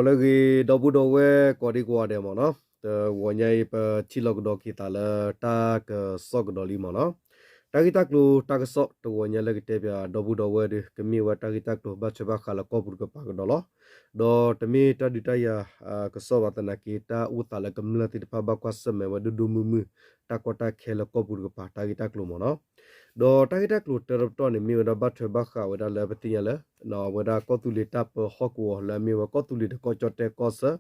ဂ့ၤ ဒီပုၢ်ဒီဝဲၢ်ကိးဒံကိးဂၤဒဲးမ့ၢ်နီၤ, တဂီၤညါအံၤ ပထံၣ်လိာ်ကဒီးက့ၤသးလၢတၢ်ကစီၣ်ကဒီးလံမ့ၢ်နီၤ. တၢ်ဂ့ၢ်တၢ်ကျိၤတၢ်ကစီၣ်တဂီၤညါလၢကတဲပၠးဒီပုၢ်ဒီဝဲၢ်ဒီး ကမ့ၢ်ဝဲတၢ်ဂ့ၢ်တၢ်ကျိၤဘၣ်ထွဲဘၣ်ဃးလၢကီၢ်ပူၤတကပၤကဒီးလီၤ. ဒီးတမ့ၢ်တၢ်ဒုးတၢ်ယၤကစီၣ်ဘၣ်သနာ်က့ တၢ်အိၣ်သးလၢကမျၢၢ်သ့ၣ်တဖၣ်ဘၣ်ကွၢ်ဆၢၣ်မဲာ်ဝဲဒိၣ်ဒိၣ်မုၢ်မုၢ် တၢ်ကီတၢ်ခဲလၢကီၢ်ပူၤတကပၤတၢ်ဂ့ၢ်တၢ်ကျိၤမ့ၢ်နီၤ. ဒီးတၢ်ဂ့ၢ်တၢ်ကျိၤတၢတပတီၢ်န့ၣ် မ့ၢ်ဝဲဒၣ်ဘၣ်ထွဲဘၣ်ဃးဝဲဒၣ်လၢပသ့ၣ်ညါလၢ ဝဲဒၣ်ကီၢ်သူလ့ၤတၢ်ပၢဟီၣ်ကဝီၤလၢအမ့ၢ်ဝဲကီၢ်သူလ့ၤဒီးကီၢ်ကၠီၣ်တဲၣ်ကီၢ်ဆၢ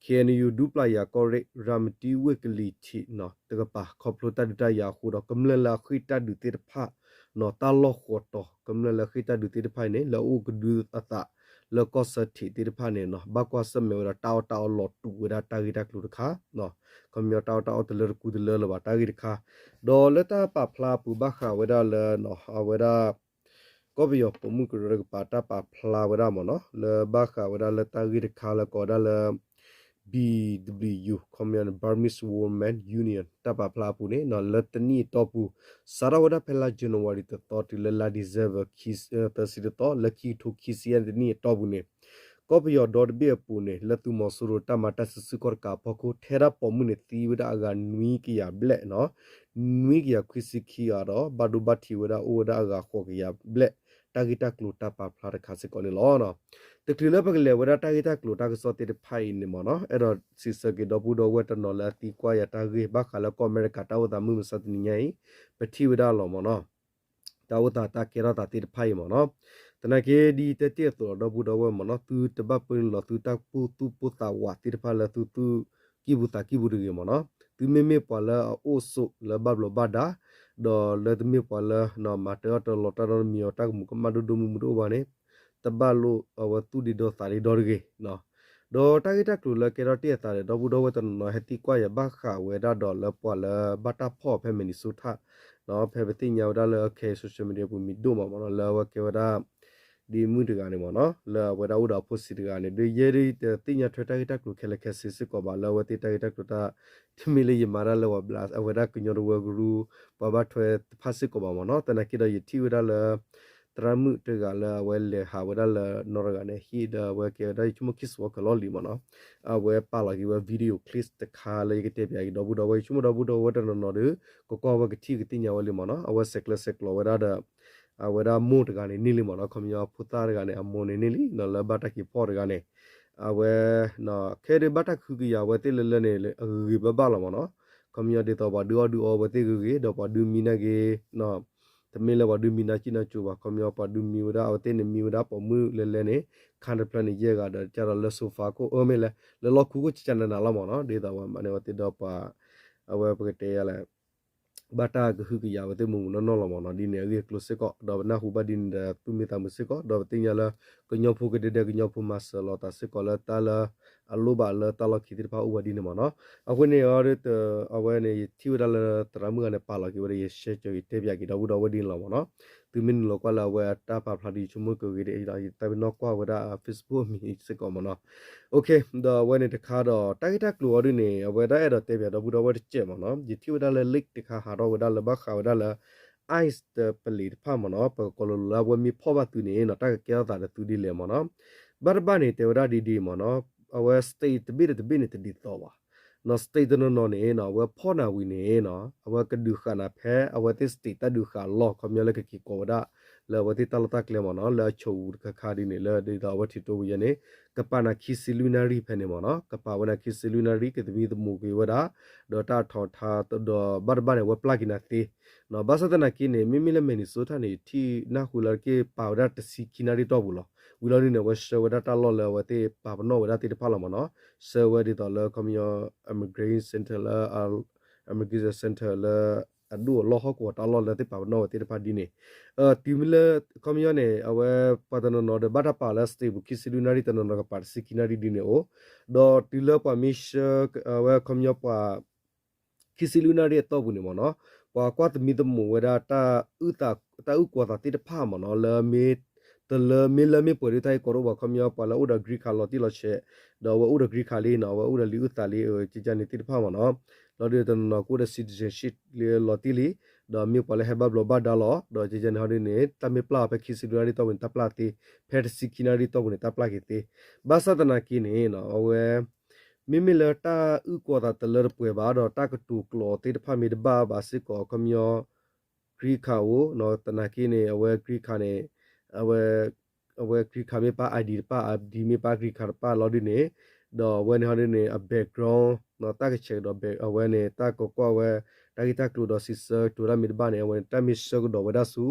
ခ့ၣ်အဲၣ်ယူၣ် ဒူပျၢ်ယၤကီၢ်ရ့ၣ် ရၤမတံဝ့ၢ်ကလံၤထံးနီၤ တကပၤ ခီဖျိတၢ်ဒုးတၢ်ယၤအဃိဒီး ကမျၢၢ်လၢအဃ့ၢ်တၢ်ဒုးသ့ၣ်တဖၣ်နီၤ တၢ်လီၢ်ဃိးတီၤ ကမျၢၢ်လၢအဃ့ၢ်တၢ်ဒုးသ့ၣ်တဖၣ်အံၤန့ၣ် လၢအအိၣ်ကဒုအသးလၢကီၢ်ဆၢထံးသ့ၣ်တဖၣ်န့ၣ်နီၤ ဘၣ်ကွၢ်ဆၢၣ်မဲာ်ဝဲဒီးတၢ်အီၣ်တၢ်အီလီၤတူာ်ဝဲဒၣ်တၢ်ဂ့ၢ်တၢ်ကျိၤတခါ ခီပညီတၢ်အီၣ်တၢ်အီတလၢတကူတလၢလၢၤဘၣ်တၢ်ဂ့ၢ်တခါ, ဒီးလၢတၢ်ပာ်ဖျါအပူၤဘၣ်ဃးဝဲဒၣ်လၢ အဝဲဒၣ် ကီၢ်ပယီၤပိာ်မုၣ်ကရၢတကပၤတၢ်ပာ်ဖျါဝဲဒၣ်မ့ၢ်နီၤ လၢဘၣ်ဃးဝဲဒၣ်လၢတၢ်ဂ့ၢ်တခါလၢကိးဝဲဒၣ်လၢ ဘံၣ်ဒဘျံၣ်ယူၣ် ခီပညီန့ၣ် Burmese Women Union တၢ်ပာ်ဖျါအပူၤန့ၣ် လၢတနံၣ်အတီၢ်ပူၤ စးထီၣ်ဝဲဒၣ်ဖဲလါ January တသီတုၤလၢလါ December သၢဆံတသီ လၢခံကထိခံဆံယဲၢ်နံၣ်တနံၣ်အတီၢ်ပူၤန့ၣ် ကီၢ်ပယီၤဒီတဘ့ၣ်အပူၤန့ၣ် လၢသုးမီၤစိရိၤတၢ်မၤတၢ်စံးဆၢကီၢ်တကးအဖီခိၣ် ထဲဒၣ်ပိာ်မုၣ်န့ၣ် သံဝဲဒၣ်အဂၤနွံကယၤဘျဲၣ်နီၤ နွံကယၤခွံဆံခံဂၤဒီး ဘၣ်ဒိဘၣ်ထံးဝဲဒၣ်အိၣ်ဝဲဒၣ်အဂၤဃိးကယၤဘျဲၣ် တၢ်ဂ့ၢ်တၢ်ကျိၤတၢ်ပာ်ဖျါတခါစ့ၢ်ကီးန့ၣ်လီၤ. တချုးလၢပကလဲၤဝဲဒၣ်တၢ်ဂ့ၢ်တၢ်ကျိၤတၢ်ကစီၣ်သ့ၣ်တဖၣ်အံၤန့ၣ်မ့ၢ်နီၤ အဲၣ်ဒိးစံးဆၢက့ၤဒီပုၢ်ဒီဝဲၢ်တနီၤလၢအသံကွၢ်ယၤတၢ်ဂ့ၢ်ဘၣ်ဃးလၢကီၢ်အမဲရကၤတၢ်အိၣ်သးမုၢ်မဆါတနံၤညါအံၤ ပထံၣ်ဝဲဒၣ်လီၤမ့ၢ်နီၤ တၢ်အိၣ်သးတၢ်ကဲထီၣ်သးသ့ၣ်တဖၣ်အံၤမ့ၢ်နီၤ သနာ်က့ဒ်တဲတ့ၢ်အသိးဒီပုၢ်ဒီဝဲၢ်မ့ၢ်နီၤ သုတဘၣ်ပၢနုာ်လီၤသုတၢ်သူၣ်ပိၢ်သးဝးသ့ၣ်တဖၣ်လၢသုသူၣ်ကံၢ်ပူၤသးကံၢ်ပူၤတဂ့ၤမ့ၢ်နီၤ သုမ့မ့ၢ်ပှၤလၢအအိၣ်ဆိးလၢဘၣ်ဘျီးဘၣ်ဒါ ဒီးလၢတမ့ၢ်ပှၤလၢ မၤတၢ်အီၣ်တၢ်လီၤတၢ်ဒီတမံၤအီၤ တၢ်ကမူးကမၣ်ဒိၣ်ဒိၣ်မုၢ်မုၢ်တအိၣ်ဘၣ်န့ၣ် တဘၣ်လိၣ်အဝဲသူၣ်ဒံးဒီသးဒံးဒီတဂ့ၤ ဒီးတၢ်ဂ့ၢ်တၢ်ကျိၤလၢကဲထီၣ်တ့ၢ်အသးဒီး ဒီပုၢ်ဒီဝဲၢ်တနီၤနီၤ ဟဲသံကွၢ်ယၤဘၣ်ဃးဝဲဒၣ်ဒီးလၢပှၤလၢဘၣ်တၢ်ဖီၣ်ဖဲ Minnesota ဖဲပသ့ၣ်ညါဝဲဒၣ်လၢခဲအံၤ social media ပူၤမံၤဒိၣ်မးမ့ၢ်နီၤ လၢအဝဲကဲဝဲဒၣ် ဒ်မုၣ်တဂၤန့ၣ်မ့ၢ်နီၤ လၢအဝဲဒၣ်အိၣ်ဒီးအဖိဆံးတဂၤန့ၣ် ဒီးယဲဒ်တသ့ၣ်ညါထွဲတၢ်ဂ့ၢ်တၢ်ကျိၤခဲလၢာ်ခဲဆ့စ့ၢ်ကီးဘၣ် လၢအဝဲသ့ၣ်တၢ်ဂ့ၢ်တၢ်ကျိၤတၢ် တမ့ၢ်လၢယမၤတၢ်လၢပှၤဘျး အဝဲဒၣ်ကညီတဝၢကရူၢ် ပှၤဘၣ်ထွဲတဖၣ်စ့ၢ်ကီးဘၣ်မ့ၢ်နီၤ သနာ်က့ဒီးယထံၣ်ဝဲဒၣ်လၢ သရၣ်မုၣ်တဂၤလၢအဝဲလဲၤဟးဝဲဒၣ်လၢနီၢ်တဂၤန့ၣ် ဟံၣ်ဒီးအဝဲကဲဝဲဒၣ်ယဆိကမိၣ်ခံစဝီကလီၢ်လံမ့ၢ်နီၤ အဝဲပာ်လီၤက့ၤဝဲ video clips တခါလၢယကတဲပၠးက့ၤဒီပုၢ်ဒီဝဲၢ် ယဆိကမိၣ်ဒီပုၢ်ဒီဝဲၢ်တနီၤနီၤဒီး ကကွၢ်ဝဲကထံၣ်ကသ့ၣ်ညါဝဲလံမ့ၢ်နီၤ အဝဲဆဲးကျၢဆဲးကျိးဝဲဒၣ်ဒီး အဝဲဒၣ်မိၢ်တဂၤန့ၣ်န့ၢ်လံမ့ၢ်နီၤ ခီပညီဖိသၣ်တဂၤန့ၣ် အမိၢ်န့ၣ်န့ၢ်လံ လၢဘၣ်တၢ်က့ၤဖီၣ်တဂၤန့ၣ် အဝဲ ခဲဒုးဘၣ်တၢ်ကဟုကယာ်ဝဲသ့ၣ်လၢလၢန့ၣ် အဂ့ၤဂ့ၤဘၣ်ဘၣ်လီၤမ့ၢ်နီၤ ခီပညီဒ်သိးပှၤဒုးအီၣ်ဒုးအီဝဲသ့ၣ်ဂ့ၤဂ့ၤ ဒီးပှၤဒုးမံနၢ်ဂ့ၤ တမ့ၢ်လၢပှၤဒုးမံနၢ်ကံၣ်နၢ်ကၠိဘၣ် ခီပညီပှၤဒုးမံဝဲဒၣ်အဝဲသ့ၣ်န့ၣ်မံဝဲဒၣ်ပိာ်မုၣ်လၢလၢန့ၣ် ခါတဖျၢၣ်န့ၣ် ယဲၢ်ဂၤဒီး ကဒီးလၢ sofa ခိၣ်အၢမ့ၢ်လဲၣ် လၢလီၢ်ခူခိၣ်ကကနနၤလီၤမ့ၢ်နီၤ ဒ်သိးပှၤမၤန့ၢ်ဝဲသ့ၣ်ဒီးပှၤ အဝဲပကတဲယၤလဲၣ် ဘၣ်တၢ်ကဟုကယာ်ဝဲသ့ၣ်မုၢ်မုၢ်နီၢ်နီၢ်လီၤမ့ၢ်နီၤ ဒ်န့ၣ်အဂ့ၢ်အကျိၤစ့ၢ်ကီး ဒီးပနၢ်ဟူဘၣ်ဒ်န့ၣ်ဒီးသူၣ်မံသးမုာ်စ့ၢ်ကီး ဒီးပသ့ၣ်ညါလၢ ကညီဖိကဒဲဒဲကညီဖိမၤစၢၤလီၤသးစ့ၢ်ကီးလၢတၢ်လၢ အလိၣ်ဘၣ်လၢတၢ်လီၢ်ခံသ့ၣ်တဖၣ်အိၣ်ဝဲဒ်န့ၣ်မ့ၢ်နီၤ. အဃိန့ၣ်အီၤဒီး အဝဲန့ၣ် ယထံၣ်ဝဲဒၣ်လၢသရၣ်မုၣ်ဂၤန့ၣ် ပာ်လီၤက့ၤဝဲဒီး ယရှဲကၢၤ ယတဲပၠးက့ၤဒီပုၢ်ဒီဝဲၢ်ဒ်န့ၣ်လီၤမ့ၢ်နီၤ. သုမ့ၢ်နုာ်လီၤကွၢ်လၢအဝဲအတၢ်ပာ်ဖျါဒီး ယဆိကမိၣ်ကဂ့ၤဒီး ယသးပ့ၤနီၣ်ကွၢ်ဝဲဒၣ် Facebook အမံၤစ့ၢ်ကီးမ့ၢ်နီၤ. ဒီးအဝဲန့ၣ်တခါဒီး တၢ်ဂ့ၢ်တၢ်ကျိၤအီၤဒ်န့ၣ် အဝဲဒၣ်အဲၣ်ဒိးတဲပၠးဒီပုၢ်ဒီဝဲၢ်တစဲးမ့ၢ်နီၤ. ယထံၣ်ဝဲဒၣ်လၢ link တခါဟးထီၣ်ဝဲဒၣ်လၢဘၣ်ဃးဝဲဒၣ်လၢ ICE တပလံၤတဖၣ်မ့ၢ်နီၤ, ပကကိးလိၤလိၤလၢအဝဲမ့ၢ်ဖီၣ်ဘၣ်သုန့ၣ်နီၤ တၢ်ကကဲထီၣ်သးဒီးသုဒ်လဲၣ်မ့ၢ်နီၤ. ဘၣ်တဘၣ်န့ၣ် တဲဝဲဒၣ်ဒ်ဒ်မ့ၢ်နီၤ, အဝဲ state တဘ့ၣ်ဒီးတဘ့ၣ်န့ၣ် တဒ်သိးဘၣ်နီၤ. State တနီၤနီၤန့ၣ်နီၤ အဝဲဖီၣ်နၤဝံၤန့ၣ်နီၤ အဝဲကဒုးဃာ်နၤဖဲအဝဲသ့ၣ် state တၢ်ဒုးဃာ်အလီၢ် ခီပညီလၢကက့ၤကိးဝဲဒၣ် လၢအဝဲသ့ၣ်တၢ်လီၢ်တၢ်ကျဲမ့ၢ်နီၤ, လၢအဆိးဝူၤတခါခါဒ်န့ၣ် လၢဒ်သိးအဝဲထံးတိဝံၤယဲန့ၣ် ကပာ်နၤခံဆံလွံၢ်နၣ်ရံၣ်ဖဲန့ၣ်မ့ၢ်နီၤ, ကပာ်ဝဲနၤခံဆံလွံၢ်နၣ်ရံၣ် ကသမံသမိးက့ၤဝဲဒၣ် ဒီးတၢ်ထီၣ်ထါ ဒီးဘၣ်တဘၣ်န့ၣ် အဝဲပျၢ်က့ၤနၤသ့နီၤ. ဘၣ်ဆၣ်သနာ်က့န့ၣ် မ့မ့ၢ်လၢ Minnesota န့ၣ် ယထံၣ်နၢ်ဟူလၢက့ၤပာ်ဝဲဒၣ်တဆံခံနၣ်ရံၣ်တီၢ်ပူၤလီၤ. ဝံၤလီၤဒ်န့ၣ် အဝဲဆှၢဝဲဒၣ်တၢ်လီၢ်လၢအဝဲသ့ၣ်ပာ်ပနီၣ်ဝဲဒၣ်သ့ၣ်တဖၣ်လီၤမ့ၢ်နီၤ. ဆှၢဝဲဒ်သိးလၢ ခီပညီ immigration center လၢ immigration center လၢအဒိၣ်အလီၢ်ဟီၣ်ကဝီၤတၢ်လီၢ်လၢသ့ၣ်ပာ်ပနီၣ်ဝဲသ့ၣ်တဖၣ်ဒ်န့ၣ် တုၤမ့ၢ်လၢ ခီပညီန့ၣ် အဝဲပှၤတနီၤနီၤဒီးဘၣ်တၢ်ပာ်လၢ state ပူၤ ခံဆံလွံၢ်နၣ်ရံၣ် တနီၤနီၤကပာ်တဆံခံနၣ်ရံၣ်ဒ်န့ၣ်အိၣ်, ဒီးတုၤလၢပှၤမ့ၢ်ဆှၢ အဝဲခီပညီပှၤ ခံဆံလွံၢ်နၣ်ရံၣ်အတီၢ်ပူၤန့ၣ်မ့ၢ်နီၤ, ပှၤကွၢ်သမံသမိးဝဲဒၣ် တၢ်အုၣ်ကွီၤသးသ့ၣ်တဖၣ်မ့ၢ်နီၤ, လၢမ့ၢ် တလၢမ့ၢ်လၢမ့ၢ်ပှဲၤဒ်တၢ်အံၤကီးတအိၣ်ဘၣ် ခီပညီပှၤလၢအိၣ်ဒီး green card လီၤတံၢ်လီၤဆဲး ဒီးအဝဲအိၣ်ဒီး green card လံနီၤ, အဝဲအိၣ်ဒီးလံာ်အုၣ်သးလံ ကကန့ၣ်သ့ၣ်တဖၣ်မ့ၢ်နီၤ, လီၤဒ်တနီၤနီၤကအိၣ်ဒီး citizenship လံလီၤတံၢ်လံ, ဒီးမ့ၢ်ပှၤလၢဟဲဘၣ်ဘျီးဘၣ်ဒါလီၤ. ဒီးယဲယဲန့ၣ်ဟီဒ်န့ၣ် တၢ်မ့ၢ်ပျၢ်အီၤဖဲခံဆံလွံၢ်နၣ်ရံၣ်တီၢ်ပူၤန့ၣ် တၢ်ပျၢ်သ့, ဖဲတဆံခံနၣ်ရံၣ်တီၢ်ပူၤန့ၣ် တၢ်ပျၢ်က့ၤသ့. ဘၣ်ဆၣ်သနာ်က့န့ၣ် အဝဲ မ့မ့ၢ်လၢတၢ်အုၣ်ကီၤသးတလၢတပှဲၤဘၣ် ဒီးတၢ်ကတိၤကျိာ်သ့ၣ်တဖၣ်မ့ၢ်တဘၣ်ဘၣ်စ့ၢ်ကီး ခီပညီ green card အိၣ် သနာ်က့န့ၣ် အဝဲ green card န့ၣ် အဝဲ အဝဲ green card မ့ၢ်ပၢ် ID တပၣ် ID မ့ၢ်ပၢ် green card တပၣ်လီၤဒ်န့ၣ်, ဒီးအဝဲန့ၣ်ဟီဒ်န့ၣ် အ background တၢ်ကဆဲးကဒီး အဝဲန့ၣ် တၢ်ကကွၢ်ဝဲ တၢ်ဂ့ၢ်တၢ်ကျိၤဒီးစံးဆၢကတိၤတၢ်မ့ၢ်တဘၣ်န့ၣ် အဝဲန့ၣ် တၢ်မ့ၢ်ဆၢကဒီးဝဲဒၣ်ဆူ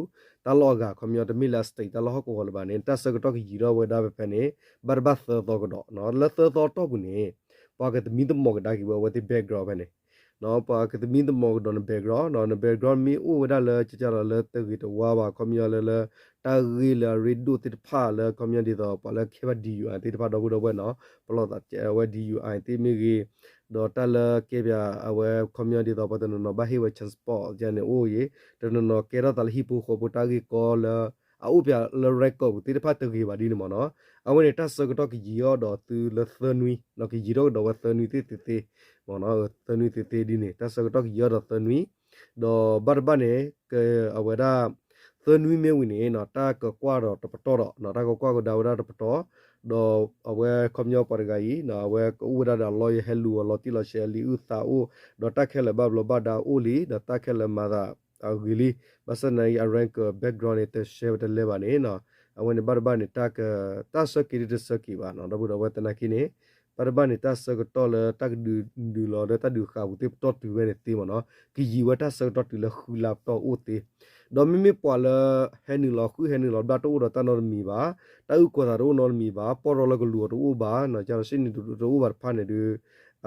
တၢ်လီၢ်အဂၤ ခီပညီတမ့ၢ်လၢအ state တၢ်လီၢ်ဟီၣ်ကဝီၤလၢၤဘၣ်န့ၣ် တၢ်ဆၢကတီၢ်ကယံၤထီၣ်ဝဲဒၣ်ဖဲဖဲန့ၣ် ဘၣ်တဘၣ်သၢသီကဒီး လၢသၢသီတီၢ်ပူၤန့ၣ် ပှၤကသမံသမိးကဒါက့ၤဝဲအဝဲသ့ၣ် background ဖဲန့ၣ် ပှၤကသမံသမိးကဒီးန background ဒီးန background မ့ၢ်အိၣ်ဝဲဒၣ်လၢကကဒီးလၢတဂ့ၤတဝါဘၣ် ခီပညီလၢလၢ တၢ်ဂ့ၢ်လၢအရ့ဒိၣ်သ့ၣ်တဖၣ်လၢခီပညီဒ်သိး ပှၤလၢကဲဘၣ် DUI သ့ၣ်တဖၣ်ဒီပုၢ်ဒီဝဲၢ်နီၤ ပလီၢ်သးဝဲ DUI သ့ၣ်မ့ၢ်ဂ့ၤ, ဒီးတၢ်လၢကဲပၠးအဝဲခီပညီဒ်သိး ပှၤတနီၤနီၤဘၣ်ဟ့ၣ်ဝဲ transport ယဲန့ၣ်အိၣ်ဂ့ၤ, တနီၤနီၤကဲထီၣ်သးလၢဟံၣ်ဖိဃီဖိတၢ်ဂ့ၢ်ကီလၢ အအိၣ်ပၠးလၢ record ပူၤသ့ၣ်တဖၣ်တဂ့ၤဘၣ်ဒ်န့ၣ်မ့ၢ်နီၤ, အဝဲန့ၣ်တၢ်ဆၢကတီၢ်ကယံၤအီၤဒီးသုလၢသၢနွံ, ကယံၤထီၣ်ကဒီးဝဲသၢနွံသ့ၣ်သ့ၣ်သ့, သၢနွံသ့ၣ်သ့ဒ်န့ၣ် တၢ်ဆၢကတီၢ်ကယံၤအီၤဒီးသၢနွံ, ဒီးဘၣ်တဘၣ်န့ၣ် အဝဲဒၣ် သၢနွံမ့ၢ်ဝံၤန့ၣ် တၢ်ကကွၢ်ဒီးတပတီၢ်ဒီး တၢ်ကကွၢ်ကဒါဝဲဒၣ်တပတီၢ်, ဒီးအဝဲခီပညီပှၤတဂၤအံၤ အဝဲကအိၣ်ဝဲဒၣ်ဒီး lawyer ဟဲလူၤအီၤလီၤတံၢ်လီၤဆဲး လံာ်အုၣ်သးအိၣ်, ဒီးတၢ်ခဲလၢာ်ဘၣ်ဘျီးဘၣ်ဒါအိၣ်လံ, ဒီးတၢ်ခဲလၢာ်မၤသးအဂ့ၤလံ, ဘၣ်ဆၣ်သနာ်က့ အ rank background န့ၣ် တဆဲးဝဲတလဲဘၣ်န့ၣ်, အဝဲန့ၣ်ဘၣ်တဘၣ်န့ၣ် တၢ်က တၢ်ဆၢက့ၤဒ်တဆၢက့ၤဘၣ်နီၤ ဒီပုၢ်ဒီဝဲၢ်သနာ်က့န့ၣ်, ဘၣ်တဘၣ်န့ၣ် တၢ်ဆၢကတီၢ်လၢတၢ်ကဒုးနုာ်လီၤလၢတၢ်ဒုးဃာ်ပူၤသ့ၣ်ပတီၢ်တုၤဝဲန့ၣ်သ့မ့ၢ်နီၤ, ကယံၤဝဲတၢ်ဆၢကတီၢ်တုၤလၢဃုလါပတီၢ်အိၣ်သ့, ဒီးမ့မ့ၢ်ပှၤလၢ ဟဲနုာ်လီၤဃုဟဲနုာ်လီၤဘျၣ်တအိၣ်ဒီးတၢ်နီတမံၤဘၣ်, တၢ်အုၣ်ကီၤသးတအိၣ်နီတမံၤဘၣ်, ပီၢ်ရီလၢကလူၤအီၤတအိၣ်ဘၣ်, ကၢ်လီၤစ့ၣ်န့ၣ်တအိၣ်ဘၣ်တဖၣ်န့ၣ်ဒီး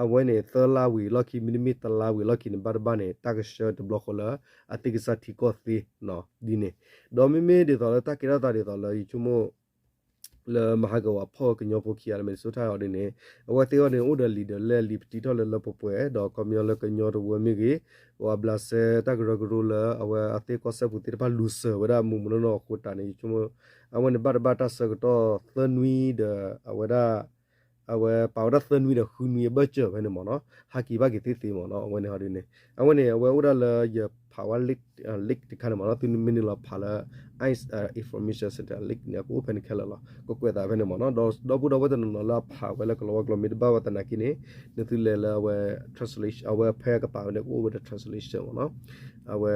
အဝဲန့ၣ် သၢလါဝံၤအလီၢ်ခံ မ့တမ့ၢ်တလါဝံၤအလီၢ်ခံန့ၣ် ဘၣ်တဘၣ်န့ၣ် တၢ်ကဆှၢတဘျီဃီလၢ အသ့ၣ်ကစၢ်ထံကီၢ်သ့ ဒ်န့ၣ်, ဒီးမ့မ့ၢ်ဒ်သိးလၢတၢ်ကဲထီၣ်သးဒ်သိးလၢယဆိကမိၣ် လၢမဟါကဝၤဖီၣ်ကညီဖိခံဂၤလၢ Minnesota အီၤဒ်န့ၣ်, အဝဲသ့ၣ်အီၤန့ၣ် အိၣ်ဒီး leader လၢ လံာ်ပတံထီၣ်လၢလၢပှဲၤပှဲၤ ဒီးခီပညီလၢကညီတဝၢမ့ၢ်ဂ့ၤ, ပှၤဘျးစဲတၢ်ကရၢကရိလၢ အဝဲအသ့ၣ်ကီၢ်စဲၣ်ပူၤသ့ၣ်တဖၣ်လူၤစၢၤဝဲဒၣ်မုၢ်မုၢ်နီၢ်နီၢ်အဃိတၢ်န့ၣ် ယဆိကမိၣ် အဝဲန့ၣ်ဘၣ်တဘၣ်တၢ်ဆၢကတီၢ်သၢနွံဒီး အဝဲဒၣ် အဝဲပာ်ဝဲဒၣ်သၢနွံဒီးဃုနွံအဘၢၣ်စၢၤဖဲန့ၣ်မ့ၢ်နီၤ, ဟးက့ၤဘၣ်က့ၤသ့သ့မ့ၢ်နီၤ, အဝဲန့ၣ်ဟီဒ်န့ၣ်, အဝဲန့ၣ် အဝဲအိၣ်ဒၣ်လၢယဖးဝဲ link တခါန့ၣ်မ့ၢ်နီၤ, သုမ့ၢ်နုာ်လီၤဖးလၢ ICE Information Center link န့ၣ် ကအိၣ်ဖဲန့ၣ်ခဲလၢာ်လီၤ, ကကွဲးသးဖဲန့ၣ်မ့ၢ်နီၤ, ဒီးဒီပုၢ်ဒီဝဲၢ်တနီၤနီၤလၢအဖးဝဲလၢကလီၤဝါကျိာ် မ့ၢ်တဘၣ်ဝဲသနာ်က့န့ၣ် နသုလဲၤလၢအဝဲ translation အဝဲဖဲကပာ်ဝဲန့ၣ် ကအိၣ်ဝဲဒီး translation မ့ၢ်နီၤ, အဝဲ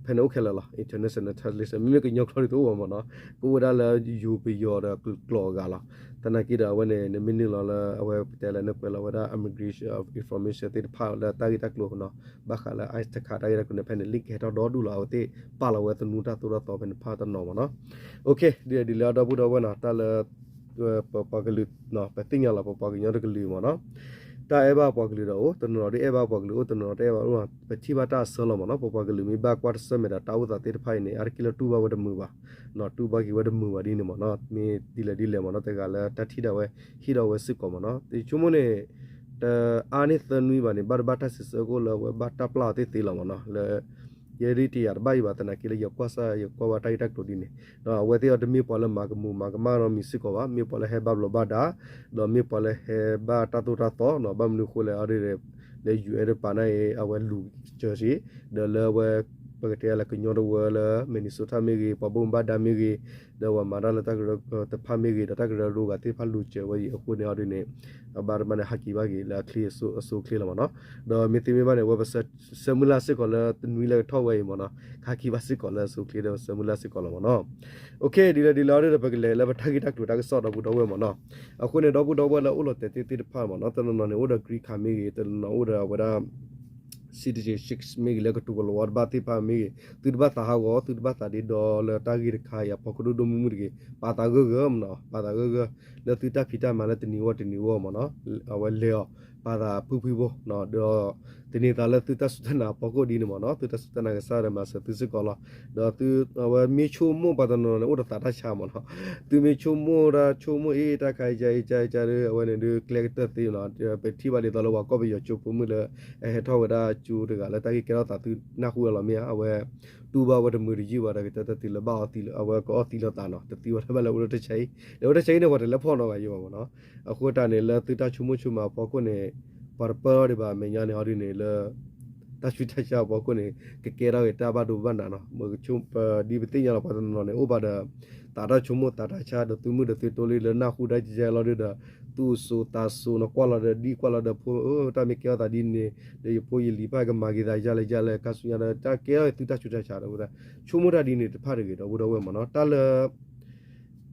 ဖဲန့ၣ်အိၣ်ခဲလၢာ်လီၤ, international translation မ့မ့ၢ်ကညီကျိာ်ဒ်သိးအိၣ်ဘၣ်မ့ၢ်နီၤ, ကအိၣ်ဝဲဒၣ်လၢယိၤပယီၤဒီးကျိာ်အဂၤလီၤ, သနာ်က့ဒီးအဝဲန့ၣ် နမ့ၢ်နုာ်လီၤလၢအဝဲပတဲလၢနကွဲးလီၤဝဲဒၣ် immigration information သ့ၣ်တဖၣ်လၢတၢ်ဂ့ၢ်တၢ်ကျိၤနီၤ, ဘၣ်ဃးလၢ ICE တခါတၢ်ဂ့ၢ်တၢ်ကျိၤန့ၣ် ဖဲန့ၣ် link ကဟဲထီၣ်ဒီဒူၣ်လီၤ, အဝဲသ့ၣ်ပာ်လီၤဝဲသနူတၢ်သိၣ်တၢ်သီဖဲန့ၣ်တဖၣ်တနီၤမ့ၢ်နီၤ, ဒ်လဲၣ်ဒီပုၢ်ဒီဝဲၢ်နီၤ, တၢ်လၢ ပပှၤကလုာ် ပသ့ၣ်ညါလီၤ ပပှၤကညီတကလုာ်မ့ၢ်နီၤ, တၢ်အဲၣ်ဘၣ်ပှၤကလုာ်ဒီးအိၣ်, တနီၤနီၤဒ်အဲၣ်ဘၣ်ပှၤကလုာ်အိၣ်, တနီၤနီၤတအဲၣ်ဘၣ်အိၣ်, ပထံၣ်ဘၣ်တၢ်အဆၢလီၤမ့ၢ်နီၤ, ပပှၤကလုာ်မ့ၢ်ဘၣ်ကွၢ်တဆၢမဲာ်ဒီးတၢ်အိၣ်သးသ့ၣ်တဖၣ်အံၤန့ၣ် အါတက့ၢ်လၢတူၢ်ဘၣ်ဝဲတမုာ်ဘၣ်, တူၢ်ဘၣ်က့ၤဝဲတမုာ်ဘၣ်ဒ်န့ၣ်မ့ၢ်နီၤ, မ့ၢ်ဒ်လဲၣ်ဒ်လဲၣ်မ့ၢ်နီၤ, တဂၤလၢတၢ်ထံၣ်ဒၣ်ဝဲ ဟ့ၣ်ဒီးဝဲစ့ၢ်ကီးမ့ၢ်နီၤ, ယဆိကမိၣ်န့ၣ် တအါန့ၢ်သၢနွံဘၣ်န့ၣ် ဘၣ်တဘၣ်တၢ်စံးဆၢကအိၣ်လၢအဝဲဘၣ်တၢ်ပျၢ်အီၤသ့သ့လီၤမ့ၢ်နီၤ, လၢ ယဲဒၣ်တယာ်တဘၣ်အံၤဘၣ် သနာ်က့လၢယကွၢ်စၢ်ယကွၢ်ဘၣ်တၢ်ဂ့ၢ်တၢ်ကျိၤဒ်န့ၣ်, ဒီးအဝဲသ့ၣ်အီၤတမ့ၢ်ပှၤလၢမၤကမူၤမၤကမၣ်နီတမံၤစ့ၢ်ကီးဘၣ်, မ့ၢ်ပှၤလၢဟဲဘၣ်ဘျီးဘၣ်ဒါ, ဒီးမ့ၢ်ပှၤလၢဟဲဘၣ်တၢ်သိၣ်တၢ်သီ, ဘၣ်မနုၤအဃိလဲၣ်အီၤဒ်န့ၣ်, လၢ UN တပၤန့ၣ်အံၤ အဝဲလူၤစၢၤစ့ၢ်, ဒီးလၢအဝဲ ပကတဲလၢကညီတဝၢလၢ Minnesota မ့ၢ်ဂ့ၤ, ပှၤဘၣ်မူဘၣ်ဒါမ့ၢ်ဂ့ၤ, ဒီးပှၤမၤတၢ်လၢတၢ်ကရၢတဖၣ်မ့ၢ်ဂ့ၤ, ဒီးတၢ်ကရၢကရိဂၤသ့ၣ်တဖၣ်လူၤစၢၤဝဲအံၤအဃိန့ၣ်အီၤဒ်န့ၣ်, အဘၣ်တဘၣ်န့ၣ် ဟးက့ၤဘၣ်က့ၤလၢအချ့အစိအစိအချ့လီၤမ့ၢ်နီၤ, ဒီးမ့ၢ်သ့မ့ၢ်ဘၣ်န့ၣ် အဝဲပဆၢမုၢ်လၢ်စ့ၢ်ကီးလၢ တနွံလၢကထီၣ်ဝဲအံၤမ့ၢ်နီၤ, ဟးက့ၤဘၣ်စ့ၢ်ကီးလၢအစိအချ့ဒီး ပဆၢမုၢ်လၢ်စ့ၢ်ကီးလီၤမ့ၢ်နီၤ. ဒ်လဲၣ်ဒ်လဲၣ်အီၤဒီး ပကလဲၤလၢပတၢ်ဂ့ၢ်တၢ်ကျိၤတၢ်ကစီၣ်ဒီပုၢ်ဒီဝဲၢ်မ့ၢ်နီၤ. အဃိန့ၣ် ဒီပုၢ်ဒီဝဲၢ်လၢအိၣ်လီၤတဲာ်သ့ၣ်တဖၣ်မ့ၢ်နီၤ, တနီၤနီၤန့ၣ် အိၣ်ဒီး green card မ့ၢ်ဂ့ၤ, တနီၤနီၤအိၣ်ဒီးအဝဲဒၣ် citizenship မ့ၢ်ဂ့ၤ လၢကတိၤကလီၤဝါတဘၣ်သ့ၣ်တဖၣ်မ့ၢ်ဂ့ၤ, သုတဘၣ်သးဟးဂီၤ, သုတဘၣ်သးဒ့ဒီလၢတၢ်ဂ့ၢ်တခါအံၤအဖီခိၣ်ဒိၣ်ဒိၣ်မုၢ်မုၢ်တဂ့ၤ, ပာ်သးဂၢၢ်ဂၢၢ်မ့ၢ်နီၤ, ပာ်သးဂၢၢ်ဂၢၢ် လၢသုတၢ်ဖံးတၢ်မၤလၢတနံၤဂီၢ်တနံၤဂီၢ်မ့ၢ်နီၤ, အဝဲလဲၤအီၤ ပာ်သးဖုၣ်ဖုၣ်ဖိ, ဒီးသန့ၤသးလၢသုတၢ်စူၢ်တၢ်နာ်အဖီခိၣ်ဒ်န့ၣ်မ့ၢ်နီၤ, သုတၢ်စူၢ်တၢ်နာ်ကစၢ်ဒီးမၤစၢၤသုစ့ၢ်ကီးလီၤ. ဒီးသု အဝဲမ့ၢ်ဆိကမိၣ်ပှၤတနီၤနီၤန့ၣ် အိၣ်ဒီးသးတၢ်ဆါမ့ၢ်နီၤ, သုမ့ၢ်ဆိကမိၣ်တၢ်ဆိကမိၣ်အ့ၣ်တၢ်ခါအံၤကါအံၤကါအံၤကါဒီး အဝဲန့ၣ်ဒုးကျဲကတၢၢ်သ့နီၤ, ပထံၣ်ဘၣ်ဒ်သိးလၢပှၤကီၢ်ပယီၤကၠိဖိမုၣ်လၢ အဟဲထီၣ်ဝဲဒၣ်ကၠိတဂၤလၢတၢ်ဂ့ၢ်ကဲထီၣ်သးသုနၢ်ဟူဝဲလီၤမ့ၢ်ဧါ, အဝဲ တူၢ်ဘၣ်ဝဲတမုာ်တယုၢ်ဘၣ်ဒီးကတဲတၢ်တုၤလၢဘၣ်အီသံလၢ အဝဲကအီသံလီၤသးနီၤ, တသံဝဲဒၣ်ဘၣ်လၢအိၣ်လၢတၢ်ဆါအံၤ, လၢအိၣ်တၢ်ဆါအံၤန့ၣ် ပှၤတလဲၤဖီၣ်နီတဂၤယံၤဘၣ်မ့ၢ်နီၤ. အဃိတၢ်န့ၣ် လၢသုတၢ်ဆိကမိၣ်ဆိကမးအဖီခိၣ်န့ၣ် ပှၤတပၢၢ်ထီၣ်ဒံးဘၣ် အမဲာ်ညါန့ၣ် အီၤဒ်န့ၣ်လၢ တၢ်ဆူးတၢ်ဆါအဖီခိၣ်န့ၣ် ကကဲထီၣ်က့ၤတၢ်ဘၣ်ဒိဘၣ်နးနီၤ. ပဒ်ပသ့ၣ်ညါလီၤ ပှၤတနီၤနီၤန့ၣ် အိၣ်ဘၣ်ဒီး သးတၢ်ဆိကမိၣ်သးတၢ်ဆါ ဒီးသုးမုၢ်ဒီးသုးတိလံလၢနၢ်ဟူတၢ်ကဲလီၤဒုဒီး သူၣ်စိၤသးစိၤနီၤ ကွၢ်လီၤဒီးဒ်ကွၢ်လီၤဒီးဖိ တၢ်မ့ၢ်ကဲထီၣ်သးဒ်န့ၣ် ဒီးယဖိယလံၤတဖၣ်ကမၤက့ၤသးယါလဲၣ်ယါလဲၣ် ခါဆူညါဒီး တၢ်ကဲထီၣ်သုတၢ်ဆူးတၢ်ဆါဒီး ဆိကမိၣ်တၢ်ဒ်န့ၣ်တဖၣ်တဂ့ၤ ဒီပုၢ်ဒီဝဲၢ်မ့ၢ်နီၤ. တၢ်လၢ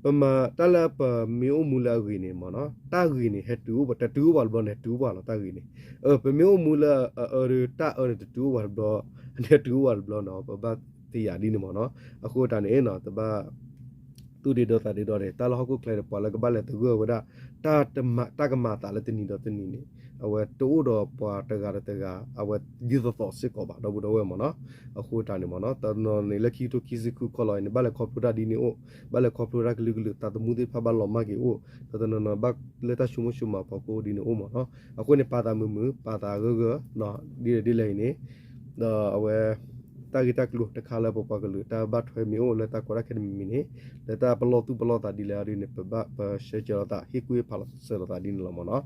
ပမၤ တၢ်လၢပမ့ၢ်အိၣ်မူလၢအဂ့ၤန့ၣ်မ့ၢ်နီၤ တၢ်ဂ့ၤန့ၣ် ဟဲတုၤအိၣ်ပှၤ တတုၤအိၣ်ပှၤတဘျီန့ၣ် ဟဲတုၤအိၣ်ပှၤလီၤ တၢ်ဂ့ၤန့ၣ်. ပမ့ၢ်အိၣ်မူလၢအအၢဒီး တၢ်အၢန့ၣ် တတုၤအိၣ်ပှၤတဘျီ န့ၣ်ဟဲတုၤအိၣ်ပှၤတဘျီနီၤ ပဘၣ်သ့ၣ်ညါဒ်န့ၣ်မ့ၢ်နီၤ. အဃိတၢ်န့ၣ်နီၤ တဘၣ် သူၣ်ဒ့ဒီသးဒ့ဒီန့ၣ် တၢ်လၢဟီၣ်ခိၣ်ချၢန့ၣ် ပှၤလၢကဘၣ်လဲၤသဂၢၢ်ဝဲဒၣ် တၢ်ကမၤအသးလၢတနံၤဒီးတနံၤန့ၣ် အဝဲတအိၣ်ဒီးပှၤတဂၤဒီးတဂၤ အဝဲဒ်သိးသိးစ့ၢ်ကီးဘၣ် ဒီပုၢ်ဒီဝဲၢ်မ့ၢ်နီၤ. အဃိတၢ်န့ၣ်မ့ၢ်နီၤ တနီၤန့ၣ်လၢခံကထိခံဆံဃုခီလီၤအံၤန့ၣ် ဘၣ်လဲၤခီဖျိတၢ်ဒ်န့ၣ်အိၣ် ဘၣ်လဲၤခီဖျိတၢ်ကလုာ်ကလုာ် သးသမူသ့ၣ်တဖၣ်ဘၣ်လီၤမၢ်က့ၤအိၣ် ဒီးတနီၤနီၤဘၣ်လၢတၢ်ဆိကမိၣ်ဆိကမးအဖီခိၣ်ဒ်န့ၣ်အိၣ်မ့ၢ်နီၤ. အဃိန့ၣ် ပာ်သးမုာ်မုာ် ပာ်သးဂၢၢ်ဂၢၢ် ဒ်လဲၣ်ဒ်လဲၣ်အံၤန့ၣ် ဒီးအဝဲ တၢ်ဂ့ၢ်တၢ်ကျိၤတခါလၢပပှၤကလုာ်တၢ်ဘၣ်ထွဲမ့ၢ်အိၣ်လၢတၢ်ကီတၢ်ခဲတမံၤမံၤန့ၣ် လၢတၢ်ပလီၢ်သူၣ်ပလီၢ်သးဒ်လဲၣ်အံၤဒ်န့ၣ် ပဘၣ်ပဆၢကၢလိာ်သး ဟ့ၣ်ကူၣ်ဟ့ၣ်ဖးလိာ်သးလိာ်သးဒ်န့ၣ်လီၤမ့ၢ်နီၤ.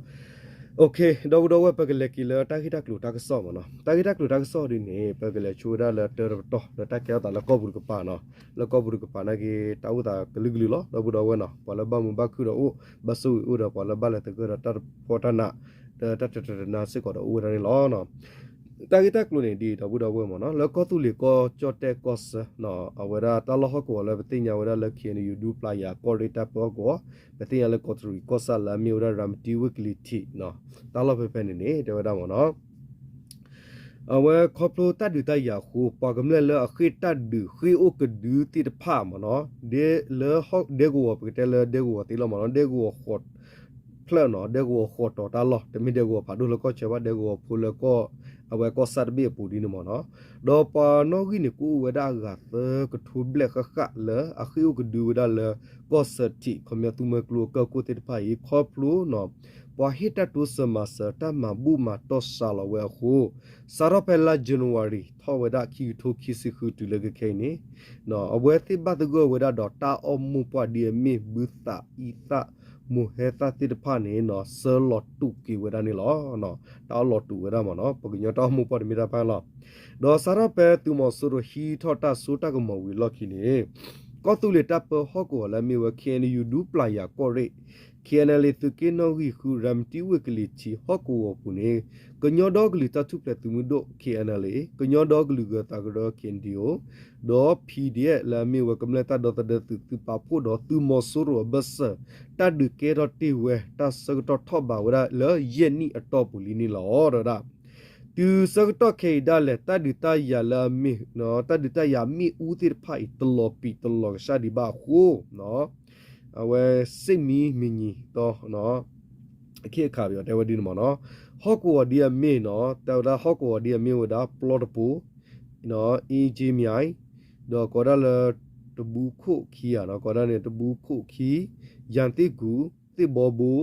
ဒီပုၢ်ဒီဝဲၢ် ပကလဲၤက့ၤလၢတၢ်ဂ့ၢ်တၢ်ကျိၤတၢ်ကစီၣ်မ့ၢ်နီၤ. တၢ်ဂ့ၢ်တၢ်ကျိၤတၢ်ကစီၣ်ဒ်န့ၣ် ပကလဲၤဆိဝဲဒၣ်လၢတၢတပတီၢ် လၢတၢ်ကဲထီၣ်သးလၢကီၢ်ပူၤတကပၤနီၤ. လၢကီၢ်ပူၤတကပၤနာ်က့ တၢ်အိၣ်သးကလုာ်ကလုာ်လီၤ ဒီပုၢ်ဒီဝဲၢ်နီၤ. ပှၤလၢဘၣ်မုာ်ဘၣ်ခုၣ်ဒီးအိၣ် ဘၣ်ဆိၣ်ဂ့ၤအိၣ်ဒီး ပှၤလၢဘၣ်လဲၤသဂၢၢ်ဒီးတၢ်တဖီတၢ်နး ဒီးတၢ်တတနါစ့ၢ်ကီးဒီးအိၣ်ဝဲဒၣ်န့ၣ်လီၤ. တၢ်ဂ့ၢ်တၢ်ကျိၤန့ၣ်ဒ်အံၤ ဒီပုၢ်ဒီဝဲၢ်မ့ၢ်နီၤ လၢကီၢ်သူလ့ၤကီၢ်ကၠီၣ်တဲၣ်ကီၢ်ဆၢ အဝဲဒၣ်တၢ်လီၢ်ဟီၣ်ကဝီၤလၢပသ့ၣ်ညါဝဲဒၣ်လၢ ခ့ၣ်အဲၣ်ယူၣ် ဒူပျၢ်ယၤကီၢ်ရ့ၣ်တၢ်ပၢဟီၣ်ကဝီၤ ပသ့ၣ်ညါလၢကီးတရံးကီၢ်ဆၣ်လၢအမ့ၢ်ဝဲဒၣ် ရၤမတံဝ့ၢ်ကလံၤထံး တၢ်လီၢ်ဖဲဖဲန့ၣ်န့ၣ် တဲဝဲဒၣ်မ့ၢ်နီၤ အဝဲခီဖျိတၢ်ဒုးတၢ်ယၤအဃိ ပှၤကမျၢၢ်လၢအဃ့ၢ်တၢ်ဒုးဃ့ၢ်အိၣ်ကဒုသ့ၣ်တဖၣ်မ့ၢ်နီၤ လၢဒဲကဝီၤ ပကတဲလၢဒဲကဝီၤသ့လီၤမ့ၢ်နီၤ ဒဲကဝီၤဃီး ဖျၢၣ်နီၤ ဒဲကဝီၤဃီးတီၤတၢ်လီၢ် တမ့ၢ်ဒဲကဝီၤဖးဒိၣ်လၢကီၢ်ဆၢဘၣ် ဒဲကဝီၤဖိလၢကီၢ် အဝဲကီၢ်ဆၣ်တဘ့ၣ်အပူၤဒ်န့ၣ်မ့ၢ်နီၤ. ဒီးပှၤနီၣ်ဂံၢ်န့ၣ် ကအိၣ်ဝဲဒၣ်အဂၤသၢကထိဘျဲၣ်ဃၣ်ဃၣ်လၢအဃ့ၢ်အိၣ်ကဒုဝဲဒၣ်လၢ ကီၢ်စၢထံး ခီပညီသူမွဲကျိအကၢၢ်ခိၣ်သ့ၣ်တဖၣ်အံၤ ခီဖျိနီၤ ပှၤဟ့ၣ်တၢ်တိစၢၤမၤစၢၤ တၢ်မၤဘူၣ်မၤတီၢ်စှၤလီၤဝဲအဃိ စးထီၣ်ဖဲလါ January ထီၣ်ဝဲဒၣ်ခံကထိခံဆံဃုတုၤလၢခဲအံၤန့ၣ် အဝဲသ့ၣ်ဘၣ်သဂၢၢ်ဝဲဒၣ်ဒီးတၢ်အီၣ်မိၢ်ပှၢ်ဒ်အမ့ၢ်ဘုသးအံသၣ် မိၢ်ဟဲသၣ်သ့ၣ်တဖၣ်န့ၣ်နီၤ ဆှၢလီၤတူာ်က့ၤဝဲဒၣ်န့ၣ်လီၤ. တၢ်အီၣ်လီၤတူာ်ဝဲဒၣ်မ့ၢ်နီၤ ပှၤကညီတၢ်အီၣ်မိၢ်ပှၢ်တမ့ၢ်တၢ်ဖၣ်လီၤ. ဒီးစးထီၣ်ဖဲသုးမီၤစိရိၤဟံးထီၣ်တၢ်စိတၢ်ကမီၤဝံၤအလီၢ်ခံန့ၣ် ကီၢ်သူလ့ၤတၢ်ပၢဟီၣ်ကဝီၤလၢအမ့ၢ်ဝဲ ခ့ၣ်အဲၣ်ယူၣ် ဒူပျၢ်ယၤကီၢ်ရ့ၣ် ခ့ၣ်အဲၣ်အဲၣ်လ် သုးက့နီၣ်ဂံၢ်ဃု ရၤမတံဝ့ၢ်ကလံၤထံးဟီၣ်ကဝီၤပူၤန့ၣ် ကညီဒီကလုာ်တၢ်ထူၣ်ဖျဲးသုးမုၢ်ဒိၣ် ခ့ၣ်အဲၣ်အဲၣ်လ် ကညီဒီကလုာ်ဂၢၤသးကရၢ ခ့ၣ်အဲၣ်ယူၣ် ဒီး PDF လၢအမ့ၢ်ဝဲကမျၢၢ်တၢ်ဒီသဒၢသုး သုးပာ်ဖှိၣ်ဒီးသုးမီၤစိရိၤအဘၢၣ်စၢၤ တၢ်ဒုးကဲထီၣ်တ့ၢ်ဝဲ တၢ်ဆၢကတီၢ်ထီၣ်ဘးဝဲဒၣ်လၢယဲၢ်နံၣ်အတီၢ်ပူၤလံန့ၣ်လီၤ. ဒီးဒၣ် တုၤဆၢကတီၢ်ခဲအံၤဒၣ်လဲာ် တၢ်ဒုးတၢ်ယၤလၢအမ့ၢ် တၢ်ဒုးတၢ်ယၤမ့ၣ်အူသ့ၣ်တဖၣ်အံၤ တလီၤပံာ်တလီၤကစၢ်ဒံးဘၣ်အဃိ အဝဲစ့ၣ်မံမံၤညီၤတီ အခ့အခါပယီၤတဲဝဲဒ်န့ၣ်မ့ၢ်နီၤ ဟီၣ်ကဝီၤဒ်အမ့ၢ်နီၤ တဲဝဲဒၣ်ဟီၣ်ကဝီၤဒ်အမ့ၢ်ဝဲဒၣ် ပျီတပိၤ အ့ကၠ့မံၤ ဒီးကိးဒၣ်လၢ တဘူခိၣ်ခံဂၤနီၤ ကိးဒၣ်န့ၣ် တဘူခိၣ်ခံ ယၣ်သ့ၣ်ကူၣ် သ့ၣ်ဘီဘိ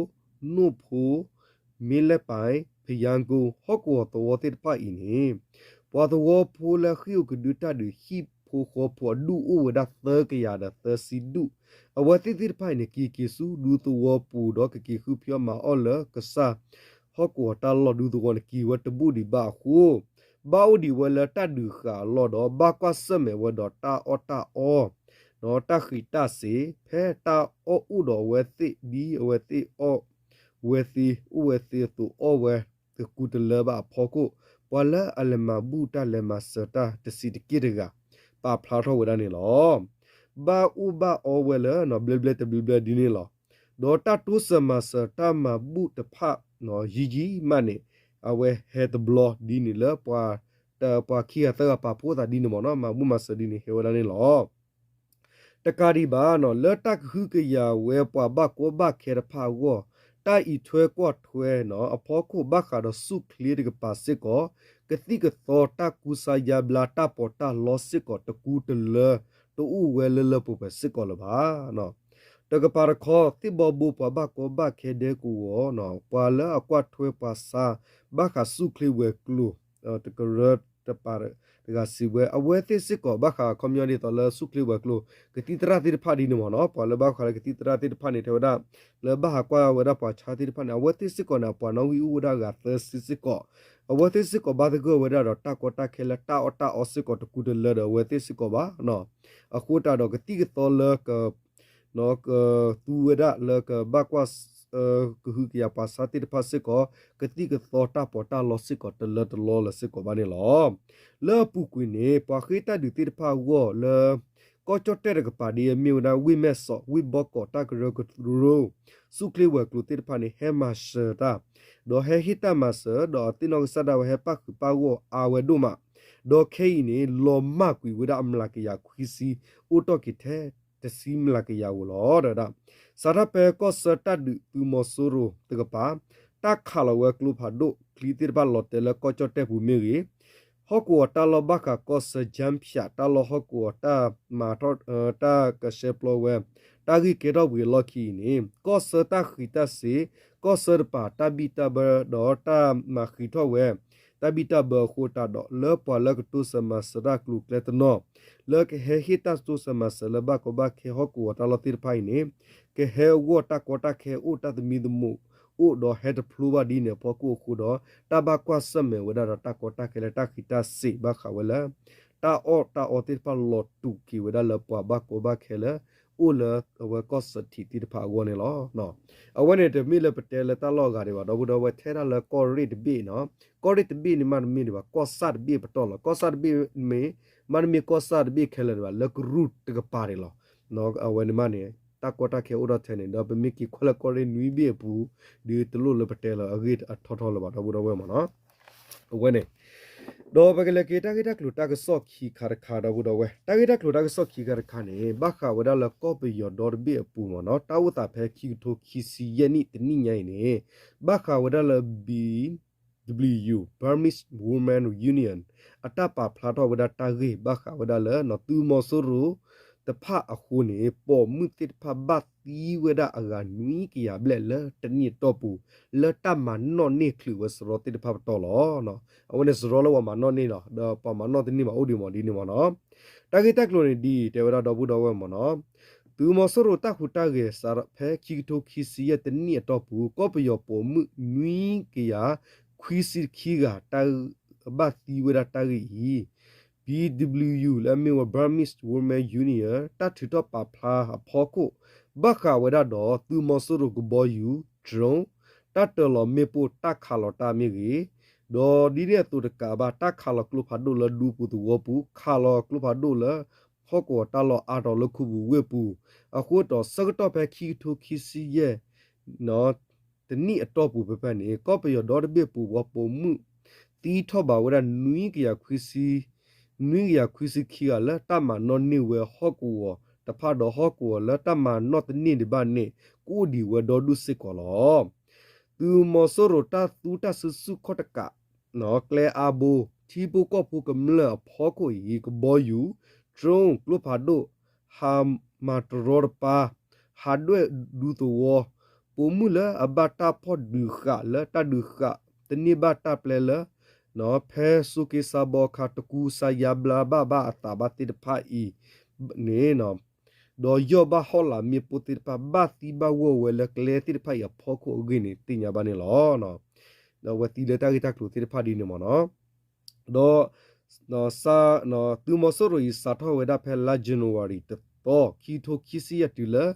နိၣ်ဖိ မ့ၢ်လဲၣ်ပၢၢ် ဖယါကိၣ် ဟီၣ်ကဝီၤသဝီသ့ၣ်တဖၣ်အံၤန့ၣ် ပှၤသဝီဖိလၢဃ့ၢ်အိၣ်ကဒုတၢ်ဒုးဟံၣ်ဖိဃီဖိအဒူၣ်အိၣ်ဝဲဒၣ်သၢကယၤဒီးသၢဆံဒူၣ် အဝဲသ့ၣ်သ့ၣ်တဖၣ်အံၤန့ၣ် က့ၤက့ၤဆူဒူသဝီပူၤဒီးကက့ၤဃုဖၠီမၤအီၣ်လၢကစၢ် ဟီၣ်ကဝီၤတၢ်လီၢ်ဒူသဝီန့ၣ် က့ၤဝဲတဘူၣ်ဒံးဘၣ်အဃိ ဘၣ်အိၣ်ဒံးဝဲလၢတၢ်ဒုးဃာ်အလီၢ်ဒီး ဘၣ်ကွၢ်ဆၢၣ်မဲာ်ဝဲဒီးတၢ်အီၣ်တၢ်အီ ဒီးတၢ်ဃံးတၢ်စ့ၤ ဖဲတၢ်အီၣ်အိၣ်ဒီးအဝဲသ့ၣ်ဒ်အဝဲသ့ၣ်အီၣ်ဝဲသ့ အိၣ်ဝဲသ့အသိးအီၣ်ဝဲတကူတလၢဘၣ်အဖီခိၣ် ပှၤလၢအလဲၤမၤဘူၣ်တၢ်လဲၤမၤစၢၤတၢ်တဆံးတက့ၢ်တဂၤ ပာ်ဖျါထီၣ်ဝဲဒၣ်န့ၣ်လီၤ. ဘၣ်အိၣ်ဘၣ်အီဝဲလၢ ဘျဲဘျဲတဘျဲဘျဲဒ်န့ၣ်လီၤ. ဒီးတၢ်တိစၢၤမၤစၢၤတၢ်မၤဘူၣ်တဖၣ် ယံာ်ယံာ်မးန့ၣ် အဝဲဟဲတဘျီဒ်န့ၣ်လၢ ပှၤခံဂၤသၢဂၤပာ်ဖှိၣ်သးဒ်န့ၣ်မ့ၢ်နီၤ မၤဘူၣ်မၤစၢၤဒ်န့ၣ် ဟဲဝဲဒၣ်န့ၣ်လီၤ. တကးဒံးဘၣ် လၢတၢ်ကဟုကယာ်ဝဲပှၤဘၣ်ကီဘၣ်ခဲတဖၣ်အဂီၢ် တၢ်အံးထွဲကွၢ်ထွဲအဖီခိၣ် ဘၣ်ဃးဒီးဆူၣ်ချ့တကပၤစ့ၢ်ကီး ကသံၣ်ကသီတၢ်ကူစါယါဘျါတၢ်ပီးတၢ်လီစ့ၢ်ကီး တကူတလၢ တအိၣ်ဝဲလၢလၢပှဲၤပှဲၤစ့ၢ်ကီးလၢၤဘၣ်. တကပၤတခီ သ့ၣ်ဘီဘိပှၤဘၣ်ကီဘၣ်ခဲဒဲကဝီၤ ပှၤလၢအကွၢ်ထွဲပှၤဆါ ဘၣ်ဃးဆူၣ်ချ့ဝဲၤကျိၤ တကရၢ တပာ်တဂၤစံးဝဲ အဝဲသ့ၣ်စ့ၢ်ကီး ဘၣ်ဃးခီပညီဒ်သိးလၢဆူၣ်ချ့ဝဲၤကျိၤ ကသံၣ်သရၣ်သ့ၣ်တဖၣ်ဒ်န့ၣ်မ့ၢ်နီၤ, ပှၤလၢဘၣ်ဃးလၢကသံၣ်သရၣ်သ့ၣ်တဖၣ်န့ၣ် တဲဝဲဒၣ် လၢဘၣ်ဟးကွၢ်ဝဲဒၣ်ပှၤဆါသ့ၣ်တဖၣ်န့ၣ် အဝဲသ့ၣ်စ့ၢ်ကီးန့ၣ် အပှၤနီၣ်ဂံၢ်အိၣ်ဝဲဒၣ်အဂၤသၢဆံစ့ၢ်ကီး, အဝဲသ့ၣ်စ့ၢ်ကီးဘၣ်သဂၢၢ်ဝဲဒၣ်ဒီးတၢ်ကီတၢ်ခဲလၢတၢ်အီၣ်တၢ်အီစ့ၢ်ကီးတကူတလၢဒီးအဝဲသ့ၣ်စ့ၢ်ကီးဘၣ် အဃိသတးဒီးကသံၣ်ကသီလၢက ကသူဝဲဒၣ်လၢကဘၣ်ကွၢ် ကဟုကယာ်ပှၤဆါသ့ၣ်တဖၣ်စ့ၢ်ကီး ကသံၣ်ကသီတၢ်ပီးတၢ်လီစ့ၢ်ကီးတလၢတလီလၢၤစ့ၢ်ကီးဘၣ်န့ၣ်လီၤ. လၢအပူၤကွံာ်န့ၣ် ပှၤဃ့ၢ်တၢ်ဒုးသ့ၣ်တဖၣ်အဂီၢ်လၢ ကီၢ်ကၠီၣ်တဲၣ်တကပၤဒ်အမ့ၢ်ဝဲဒၣ် ဝ့ၢ်မဲၢ်စီး, ဝ့ၢ်ဘီကီး, တၢ်ကရၢကရိ, ဆူၣ်ချ့ဝဲၤကျိၤသ့ၣ်တဖၣ်န့ၣ် ဟဲမၤစၢၤတၢ် ဒီးဟဲဟ့ၣ်တၢ်မၤစၢၤ ဒီးအသ့ၣ်နီၣ်ကစၢ်ဒၣ်ဝဲဟဲပၣ်ဃုာ်ပၣ်ဂီၢ်အါဝဲဒိၣ်မး, ဒီးခဲအံၤန့ၣ် လီၤမၢ်ကွံာ်ဝဲဒၣ်အမျးကယၤခွံဆံ အိၣ်တ့ၢ်က့ၤထဲတဆံမျးကယၤဧိၤလီၤ တဲဝဲဒၣ်. စးထီၣ်ဖဲကီၢ်ဆၢတၢ်ဒုးသုးမီၤစိရိၤတကပၤ တၢ်ခးလီၤဝဲကျိဖးဒိၣ်ချံသ့ၣ်တဖၣ်လီၤတဲာ်လၢကီၢ်ကၠီၣ်တဲၣ်ပူၤမ့ၢ်ဂ့ၤ, ဟီၣ်ကဝီၤတၢ်လီၢ်ဘၣ်ဃးကီၢ်ဆၢ ကၠၢဖၠး တၢ်လီၢ်ဟီၣ်ကဝီၤတၢ်မၤထီၣ် တၢ်ကဆှဲပျီဝဲ တၢ်ဂ့ၢ်ကဲထီၣ်ပှဲၤအလီၢ်ခံအံၤန့ၣ် ကီၢ်ဆၢတၢ်ဃံးတၢ်စ့ၤ, ကီၢ်ဆၢတပၤတၢ်ဘံၣ်တၢ်ဘၢဒီးတၢ်မၤဃံးထီၣ်ဝဲ တၢ်ဘံၣ်တၢ်ဘၢအဃိသတးဒီး လၢပှၤလၢကတိစၢၤမၤစၢၤတၢ်ကျိၤကျဲတနီၤ လၢကဟဲဟ့ၣ်တၢ်တိစၢၤမၤစၢၤလၢဘၣ်ကီဘၣ်ခဲဟီၣ်ကဝီၤတၢ်လီၢ်သ့ၣ်တဖၣ်အံၤန့ၣ် ကဟဲအဂီၢ်တၢ်ကီတၢ်ခဲအိၣ် တၢ်သမံသမိးအိၣ်ဒီးဟဲတဖျိဘၣ်ဒ်န့ၣ်အဖီခိၣ်အဃိဒီး တၢ်ဘၣ်ကွၢ်ဆၢၣ်မဲာ်ဝဲဒၣ်ဒီးတၢ်ကီတၢ်ခဲလၢတၢ်ဃံးတၢ်စ့ၤဘၣ်ဃးဝဲလၢ တၢ်အီၣ်တၢ်အီသ့ၣ်တဖၣ်လီၤတူာ်က့ၤဝဲဒၣ်လၢပှၤဘၣ်ကီဘၣ်ခဲလၢ အိၣ်လၢအဝဲကီၢ်စၢထံးသ့ၣ်တဖၣ်အဂီၢ်န့ၣ်လီၤ. အဝဲန့ၣ်တမ့ၢ်လၢပတဲလၢတၢ်လီၢ်ဂၤဒံးဘၣ် ဒီပုၢ်ဒီဝဲၢ် ထဲဒၣ်လၢကီၢ်ရ့ၣ်တဘ့ၣ်နီၤ, ကီၢ်ရ့ၣ်တဘ့ၣ်န့ၣ်မးတမ့ၢ်ဒံးဘၣ် ကီၢ်ဆၣ်တဘ့ၣ်ပတီၢ်လီၤ. ကီၢ်ဆၣ်တဘ့ၣ်မ့ၢ် မးတမ့ၢ်ကီၢ်ဆၣ်တဘ့ၣ်ခဲလၢာ်ဒံးဘၣ် လၢကရူၢ်တကပၤဒံးလီၤ. အဝဲန့ၣ်မးန့ၣ် တၢ်ကီတၢ်ခဲအိၣ်ထီၣ်ထဲန့ၣ် ဒီးပမ့ၢ်က့ၤကွၢ်လၢကီၢ်ရ့ၣ်နွံဘ့ၣ်အပူၤ ဒ်တလိၣ်လၢပတဲလၢအဂ့ၢ်အထီထီၣ်လၢၤဘၣ် ဒီပုၢ်ဒီဝဲၢ်မ့ၢ်နီၤ. အဝဲန့ၣ် ဒီးပကလဲၤက့ၤတၢ်ဂ့ၢ်တၢ်ကျိၤတၢ်ကစီၣ်ခံခါတခါ ဒီပုၢ်ဒီဝဲၢ်, တၢ်ဂ့ၢ်တၢ်ကျိၤတၢ်ကစီၣ်ခံခါတခါန့ၣ် ဘၣ်ဃးဝဲဒၣ်လၢကီၢ်ပယီၤဒီတဘ့ၣ်အပူၤမ့ၢ်နီၤ, တၢ်အိၣ်သးဖဲခံကထိခံဆံယဲၢ်နံၣ်တနံၣ်ညါအံၤန့ၣ် ဘၣ်ဃးဝဲဒၣ်လၢ ဘံ Burmese Women Union အတၢ်ပာ်ဖျါထီၣ်ဝဲဒၣ်တၢ်ဂ့ၢ် ဘၣ်ဃးဝဲဒၣ်လၢသုးမီၤစိရိၤတဖၣ်အဃိန့ၣ် ပိာ်မုၣ်သ့ၣ်တဖၣ်ဘၣ်သံဝဲဒၣ်အဂၤနွံကယၤဘျဲၣ်လၢတနံၣ်အတီၢ်ပူၤ လၢတၢ်မၤနီၣ်န့ၢ်ချုးဝဲစရီသ့ၣ်တဖၣ်ပတီၢ်လီၤ. အဝဲန့ၣ်စရီလၢပှၤမၤနီၣ်န့ၢ်လီၤ. ဒီးပှၤမၤနီၣ်တန့ၢ်ဘၣ်အိၣ်ဒံးမ့ၢ်ဒ်န့ၣ်မ့ၢ်နီၤ. တၢ်ဂ့ၢ်တၢ်ကျိၤန့ၣ်ဒ်အံၤ တဲဝဲဒၣ်ဒီပုၢ်ဒီဝဲၢ်မ့ၢ်နီၤ, သုးမီၤစိရိၤတၢ်ဟူးတၢ်ဂဲၤစးဖဲခံကထိခံဆံယဲၢ်တနံၣ်အတီၢ်ပူၤ ကီၢ်ပယီၤပိာ်မုၣ်နွံကယၤခွံဆံခံဂၤ တၢ်ဘၣ်သံဝဲဒၣ်တၢ်ဂ့ၢ်အံၤ ဘံ လၢအမ့ၢ်ဝဲ Burmese Women Union တၢ်ထုးထီၣ်ပာ်ဖျါအဖီခိၣ် ဘၣ်ဃးဝဲဒၣ်ဒီးသုးမီၤစိရိၤကဘီယူၤ drone တၢ်တၢၤလီၤမ့ၣ်ပိၢ်တၢ်ခးလီၤတၢ်မ့ၢ်ဂ့ၤ, ဒီးဒ်န့ၣ်အသိးတကးဘၣ် တၢ်ခးလီၤကျိဖးဒိၣ်လၢဒူပူၤသဝီပူၤ ခးလီၤကျိဖးဒိၣ်လၢ ဟီၣ်ကဝီၤတၢ်လီၢ်အါတီၤလၢခူပူၤဝ့ၢ်ပူၤ, အဃိဒီးဆၢကတီၢ်ဖဲခံကထိခံဆံယဲၢ် တနံၣ်အတီၢ်ပူၤဖဲဖဲန့ၣ် ကီၢ်ပယီၤဒီတဘ့ၣ်ပူၤဝဲပိာ်မုၣ် သံထီၣ်ဘၣ်ဝဲဒၣ်နွံကယၤခွံဆံ နွံကယၤခွံဆံခံဂၤလၢတၢ်မၤနီၣ်န့ၢ်ဝဲဟီၣ်ကဝီၤတဖၣ်ဒီးဟီၣ်ကဝီၤလၢတၢ်မၤနီၣ်တန့ၢ်ဒံးဘၣ်န့ၣ် ကအိၣ်ဒံးဝဲဒီဒူၣ်စ့ၢ်ကီးလီၤ. သုးမီၤစိရိၤတၢ်သူတၢ်စုဆူၣ်ခီၣ်တကး ကျဲအါဘိ ထံဖိကီၢ်ဖိကမျၢၢ်အဖီခိၣ်အံၤ ကဘီယူၤ drone ကျိဖးဒိၣ် ဟးမၤတရီတပါ ဟးဒွဲၣ်ဒူသဝီ ပိာ်မုၣ်လၢအဘၣ်တၢ်ဖီၣ်ဒုးဃာ်လၢတၢ်ဒုးဃာ်တန့ၢ်ဘၣ်တၢ်ပျဲလၢ ဖဲစူးက့စါဘီခါတကူစါယါဘျါဘၣ်ဘၣ်အသးဘၣ်သ့ၣ်တဖၣ်အံၤန့ၣ် ဒီးယီၢ်ဘၣ်ဟီၣ်လာ်မ့ၣ်ပိၢ်သ့ၣ်တဖၣ် ဘၣ်သံဘၣ်ဂီၢ်ဝဲလၢကျဲသ့ၣ်တဖၣ်အံၤအဖီခိၣ်အဂ့ၢ်န့ၣ် သ့ၣ်ညါဘၣ်န့ၣ်လီၤ. ဒီးအဝဲသံလၢတၢ်ဂ့ၢ်တၢ်ကျိၤသ့ၣ်တဖၣ်ဒ်န့ၣ်မ့ၢ်နီၤ. ဒီး သုးမီၤစိရိၤအံၤစးထီၣ်ဝဲဒၣ်ဖဲလါ January တသီ ခံကထိခံဆံယဲၢ်တုၤလၢ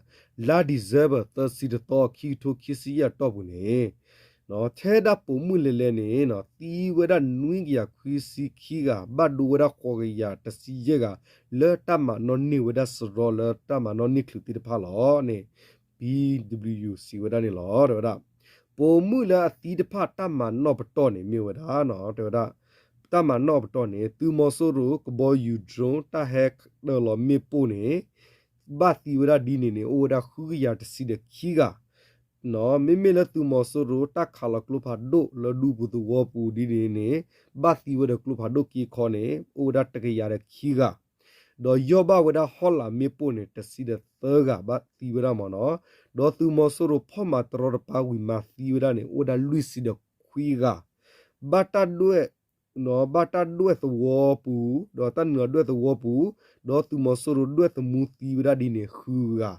လါ December သၢဆံတသီ ခံကထိခံဆံယဲၢ်အတီၢ်ပူၤန့ၣ် ထဲဒၣ်ပိာ်မုၣ်လဲၤလဲၤန့ၣ် သံဝဲဒၣ်နွံကယၤခွံဆံခံဂၤ ဘၣ်ဒိဝဲဒၣ်ဃိးကယၤတဆံယဲၢ်ဂၤ လၢတၢ်မၤနီၣ်န့ၢ်ဝဲဒၣ်စရီလၢတၢ်မၤနီၣ်န့ၢ်ချုးသ့ၣ်တဖၣ်လီၤန့ၣ် ဘံ စံးဝဲဒၣ်န့ၣ်လီၤ. တဲဝဲဒၣ် ပိာ်မုၣ်လၢအသံတဖၣ်တၢ်မၤနီၣ်ပတီၢ်န့ၣ်မ့ၢ်ဝဲဒၣ် တဲဝဲဒၣ် တၢ်မၤနီၣ်အပတီၢ်န့ၣ် သုးမီၤစိရိၤကဘီယူၤ drone တၢ်ဟဲတၢၤလီၤမ့ၣ်ပိၢ်န့ၣ် ဘၣ်သံဝဲဒၣ်ဒ်န့ၣ်န့ၣ် အိၣ်ဝဲဒၣ်ဃုကယၤတဆံဒီးခံဂၤ မ့မ့ၢ်လၢသုးမီၤစိရိၤတၢ်ခးလီၤကျိဖးဒိၣ်လၢဒူပူၤသဝီပူၤဒ်န့ၣ်န့ၣ် ဘၣ်သံဝဲဒီးကျိဖးဒိၣ်က့ခီန့ၣ် အိၣ်ဝဲဒၣ်တကယၤဒီးခံဂၤ ဒီးယီၢ်ဘၣ်ဝဲဒၣ်ဟီၣ်လာ်မ့ၣ်ပိၢ်န့ၣ် တဆံဒီးသၢဂၤ ဘၣ်သံဝဲဒၣ်မ့ၢ်နီၤ. ဒီးသုးမီၤစိရိၤဖီၣ်မၤတရီတပါဝံၤမၤသံဝဲဒၣ်န့ၣ် အိၣ်ဝဲဒၣ်လွံၢ်ဆံဒီးခွံဂၤ ဘၣ်တၢ်ဒွဲၣ် ဘၣ်တၢ်ဒွဲၣ်သဝီပူၤ, ဒီးတၢ်နုာ်လီၤဒွဲၣ်သဝီပူၤ, ဒီးသုးမီၤစိရိၤဒွဲၣ်သမူသံဝဲဒၣ်ဒ်န့ၣ်ဃုဂၤ,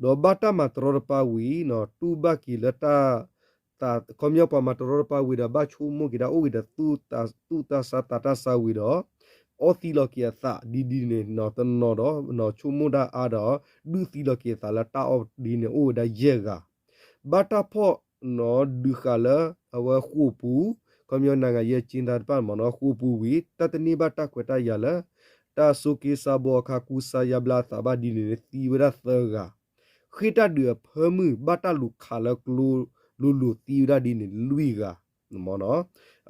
ဒီးဘၣ်တၢ်မၤတရီတပါဝံၤ တူၢ်ဘၣ်က့ၤလၢတၢ် ခီပညီပှၤမၤတရီတပါဝံၤဒီး ဘၣ်ဆိကမိၣ်က့ၤဒၣ်အိၣ်က့ၤဒီး သူၣ်တၢ်ဆါသးတၢ်ဆါဝံၤဒီး အီသံလီၤက့ၤအသးဒ်ဒ်န့ၣ် တနီၤဒီး ဆိကမိၣ်တၢ်အါဒီး ဒုးသံလီၤက့ၤအသးလၢတၢ်အီၣ်ဒ်န့ၣ် အိၣ်ဝဲဒၣ်ယဲၢ်ဂၤ, ဘၣ်တၢ်ဖီၣ်ဒုးဃာ်လၢအဝဲဃိာ်ပူၤ, ခီပညီ နၤယဲၢ်ကၠ့တၢ်တဖၣ်မ့ၢ်နီၤ ဃိာ်ပူၤဝံၤ တၢ်တန့ၢ်ဘၣ်တၢ်ခွဲးတၢ်ယာ်လၢ တၢ်ဆိးက့ဆါဘီအခါ ကူစါယါဘျါအသးဘၣ်ဒ်န့ၣ် သံဝဲဒၣ်သၢဂၤ, ဃ့ၢ်တၢ်ဒုးအဖၢမုၢ် ဘၣ်တၢ်လူၤခးလၢကျိလိၤလိၤသံဝဲဒၣ်ဒ်န့ၣ်လွံၢ်ဂၤ မ့ၢ်နီၤ.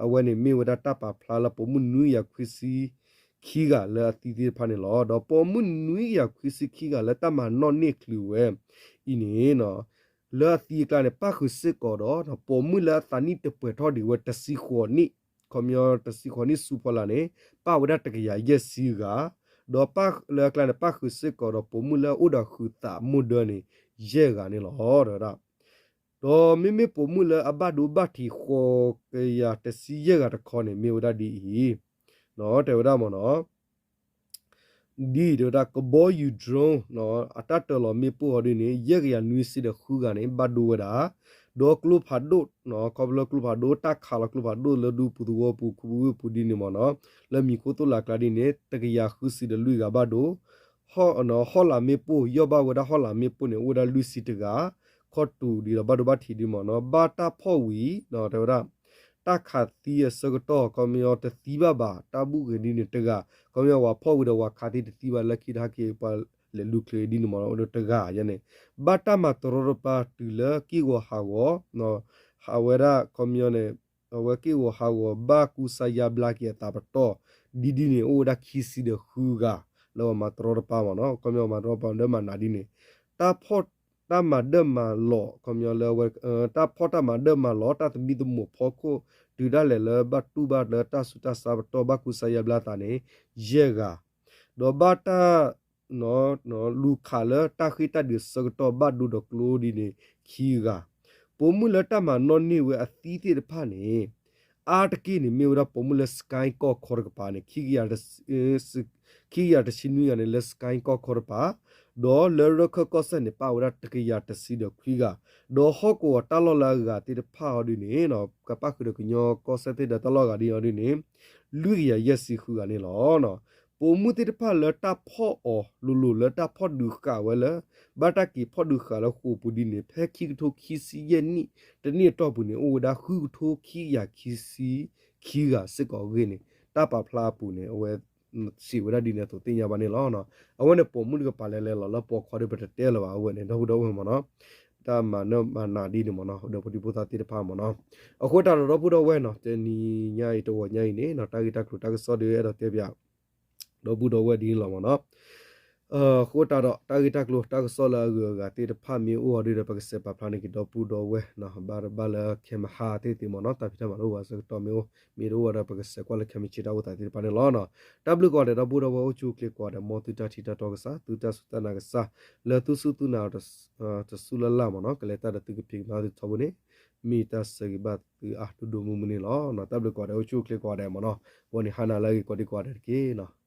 အဝဲန့ၣ်မ့ၢ်ဝဲဒၣ်တၢ်ပာ်ဖျါလၢပိာ်မုၣ်နွံကယၤခွံဆံခံဂၤလၢအသံသ့ၣ်တဖၣ်န့ၣ်လီၤ. ဒီးပိာ်မုၣ်နွံကယၤခွံဆံခံဂၤလၢတၢ်မၤနီၣ်န့ၢ်ချုးဝဲအံၤန့ၣ် လၢအသံအကျါန့ၣ် ပၣ်ဃုာ်စ့ၢ်ကီးဒီး ပိာ်မုၣ်လၢအသးနံၣ်တပှဲၤထီၣ်ဒံးဝဲတဆံဃိးနံၣ်, ခီပညီတဆံဃိးနံၣ်ဆူဖီလာ်န့ၣ် ပၣ်ဝဲဒၣ်တကယၤယဲၢ်ဆံဂၤ, ဒီးလၢအကျါန့ၣ် ပၣ်ဃုာ်စ့ၢ်ကီးဒီးပိာ်မုၣ်လၢအအိၣ်ဒီးဃုာ်သးမိၢ်ဒၢန့ၣ် ယဲၢ်ဂၤန့ၣ်လီၤ တဲဝဲဒၣ်. ဒီးမ့မ့ၢ်ပိာ်မုၣ်လၢအဘၣ်ဒိဘၣ်ထံးဃိးကယၤတဆံယဲၢ်ဂၤတခီန့ၣ် မ့ၢ်ဝဲဒၣ်ဒ်အံၤ, တဲဝဲဒၣ်မ့ၢ်နီၤ ဒ်တဲဝဲဒၣ် ကဘီယူၤ drone အတၢ်တၢၤလီၤမ့ၣ်ပိၢ်အီၤဒ်န့ၣ် ယဲၢ်ကယၤနွံဆံဒီးဃုဂၤန့ၣ် ဘၣ်ဒိဝဲဒၣ်, ဒီးကျိဖးဒိၣ်, ခီဖျိကျိဖးဒိၣ် တၢ်ခးလီၤကျိဖးဒိၣ်လၢဒူပူၤသဝီပူၤ ခူပူၤဝ့ၢ်ပူၤဒ်န့ၣ်မ့ၢ်နီၤ, လၢမံၤခိၣ်သိၣ်လးကျါဒ်န့ၣ် တကယၤဃုဆံဒီးလွံၢ်ဂၤဘၣ်ဒိ ဟီၣ်လးမ့ၣ်ပိၢ် ယီၢ်ဘၣ်ဝဲဒၣ်ဟီၣ်လးမ့ၣ်ပိၢ်န့ၣ် အိၣ်ဝဲဒၣ်လွံၢ်ဆံတဂၤ, ခီၣ်တူာ်ဒ်ဒီးဘၣ်ဒိဘၣ်ထံးဒ်မ့ၢ်နီၤ, ဘၣ်တၢ်ဖီၣ်ဝံၤ တဲဝဲဒၣ် တၢ်ခးသံအဆၢကတီၢ် ခီပညီတသံဘၣ်ဘၣ် တၢ်ဘူၣ်ဂ့ၤဒ်န့ၣ်တဂၤ, ခီပညီဝဲဖီၣ်ဝံၤဒီးဝဲခးသံတသံဘၣ် လၢခံတဟဲက့ၤပှၤလဲၤလူၤချုးဒ်န့ၣ်မ့ၢ်နီၤ အိၣ်ဒီးတဂၤယဲန့ၣ်, ဘၣ်တၢ်မၤတရီတပါတုၤလၢက့ၢ်ဂီၤဟးဂီၤ အဝဲဒၣ်ခီပညီန့ၣ် အဝဲက့ၢ်ဂီၤဟးဂီၤဘၣ်ကူစါယါဘျါက့ၤအသးပတီၢ် ဒ်ဒ်န့ၣ် အိၣ်ဝဲဒၣ်ခံဆံဒီးဃုဂၤ လၢပှၤမၤတရီတပါမ့ၢ်နီၤ, ခီပညီပှၤမၤတရီတပါဒၢမၤနးဒ်န့ၣ်, တၢ်ဖီၣ်တၢ်မၤဒၢမၤလီၤ ခီပညီလၢအဝဲ တၢ်ဖီၣ်တၢ်မၤဒၢမၤလီၤ တၢ်သမံသမိးဖီခိၣ် တုၤဒၣ်လဲာ်လၢဘၣ်တူၢ်ဘၣ်လၢတၢ်ဆူးတၢ်ဆါပတီၢ် ဘၣ်ကူစါယါဘျါသးန့ၣ် ယဲၢ်ဂၤ, ဒီးဘၣ်တၢ် လူၤခးလၢတၢ်ဃ့ၢ်တၢ်ဒုးအဆၢကတီၢ်ဘၣ်ဒိဒီးကျိဒ်န့ၣ် ခံဂၤ, ပိာ်မုၣ်လၢတၢ်မၤနီၣ်န့ၢ်ဝဲအသံသ့ၣ်တဖၣ်န့ၣ် အါတက့ၢ်န့ၣ် မ့ၢ်ဝဲဒၣ်ပိာ်မုၣ်လၢ စကဲကီၢ်ခီတကပၤန့ၣ် ခံကယၤတဆံနွံဂၤန့ၣ် လၢ စကဲကီၢ်ခီတကပၤ, ဒီးလၢရခၢၣ်ကီၢ်စဲၣ်န့ၣ် ပၣ်ဝဲဒၣ်တကယၤတဆံဒီးခွံဂၤ, ဒီးဟီၣ်ကဝီၤတၢ်လီၢ်လၢအဂၤသ့ၣ်တဖၣ်အီၤဒ်န့ၣ် ကပၣ်ဃုာ်ဒီးကညီကီၢ်စဲၣ်သ့ၣ်ဒီးတၢ်လီၢ်ဂၤဒ်အီၤဒ်န့ၣ် လွံၢ်ကယၤယဲၢ်ဆံဃုဂၤန့ၣ်လီၤ. ပိာ်မုၣ်သ့ၣ်တဖၣ်လၢတၢ်ဖီၣ်အီၤလိၤလိၤလၢတၢ်ဖီၣ်ဒုးဃာ်ဝဲလၢ ဘၣ်တၢ်က့ၤဖီၣ်ဒုးဃာ်လၢဃိာ်ပူၤဒ်န့ၣ် ဖဲခံကထိခံဆံယဲၢ်နံၣ် တနံၣ်အတီၢ်ပူၤန့ၣ် အိၣ်ဝဲဒၣ်ဃုကထိခံကယၤခံဆံခံဂၤစ့ၢ်ကီးအဂ့ၢ်န့ၣ် တၢ်ပာ်ဖျါအပူၤန့ၣ် အဝဲ စံးဝဲဒၣ်ဒ်န့ၣ်အသိးသ့ၣ်ညါဘၣ်န့ၣ်လီၤ. အဝဲန့ၣ်ပိာ်မုၣ်တကပၤလဲၤလဲၤလီၤလၢပိာ်ခွါဒီးပတတဲလၢၤဘၣ် အဝဲန့ၣ် ဒီပုၢ်ဒီဝဲၢ်မ့ၢ်နီၤ တၢ်မၤနၢၤမၤနးဒ်န့ၣ်မ့ၢ်နီၤ ဒီးပှၤဒံဖိသၣ်သ့ၣ်တဖၣ်မ့ၢ်နီၤ. အဃိတၢ်ဒီးဒီပုၢ်ဒီဝဲၢ်နီၤ တနံၤညါအံၤတဂီၤညါအံၤန့ၣ် တၢ်ဂ့ၢ်တၢ်ကျိၤတၢ်ကစီၣ်ဒီးအဲၣ်ဒိးတဲပၠး ဒီပုၢ်ဒီဝဲၢ်ဒ်န့ၣ်လီၤမ့ၢ်နီၤ. အဃိတၢ်ဒီးတၢ်ဂ့ၢ်တၢ်ကျိၤတၢ်ကစီၣ်လၢအဂုၤအဂၤသ့ၣ်တဖၣ်မ့ၢ်အိၣ်အီၤဒီး ပကစဲးပာ်ဖျါန့ၢ်က့ၤဒီပုၢ်ဒီဝဲၢ်နီၤ ဘၣ်တဘၣ်လၢခဲမဟါသ့ၣ်သ့ၣ်မ့ၢ်နီၤ တၢ်ဖံးတၢ်မၤတအိၣ်ဘၣ်ဆၢကတီၢ်မ့ၢ်အိၣ် မ့ၢ်တအိၣ်ဘၣ်ဒီးပကစဲးကွၢ်လၢခဲမုၢ်ဆ့ၣ်တၢ်အိၣ်သးသ့ၣ်တဖၣ်န့ၣ်လီၤ. တၢ်ဘျုးကိးဂၤဒဲး ဒီပုၢ်ဒီဝဲၢ်အိၣ်ဆူၣ်အိၣ်ချ့ကိးဂၤဒဲး မ်သုတၢ်ထံၣ်တၢ်တီကစၢ် သုတၢ်စူၢ်တၢ်နာ်ကစၢ် လၢသုစူၢ်သုနာ်အီၤတစူၢ်လၢ်လၢ်မ့ၢ်နီၤ ကလဲၤတၢ်ဒီးသုကဖံးကမၤသုထီဘိန့ၣ် မ့ၢ်တၢ်ဆၢဂ့ၤဘၣ်သုအါဒိၣ်ဒိၣ်မုၢ်မုၢ်န့ၣ်လီၤ. တၢ်ဘျုးကိးဂၤဒဲး အိၣ်ဆူၣ်အိၣ်ချ့ကိးဂၤဒဲးမ့ၢ်နီၤ အဝဲန့ၣ်ဟါနၤလၢအဂ့ၤကိးဒံကိးဂၤဒဲးတက့ၢ်နီၤ.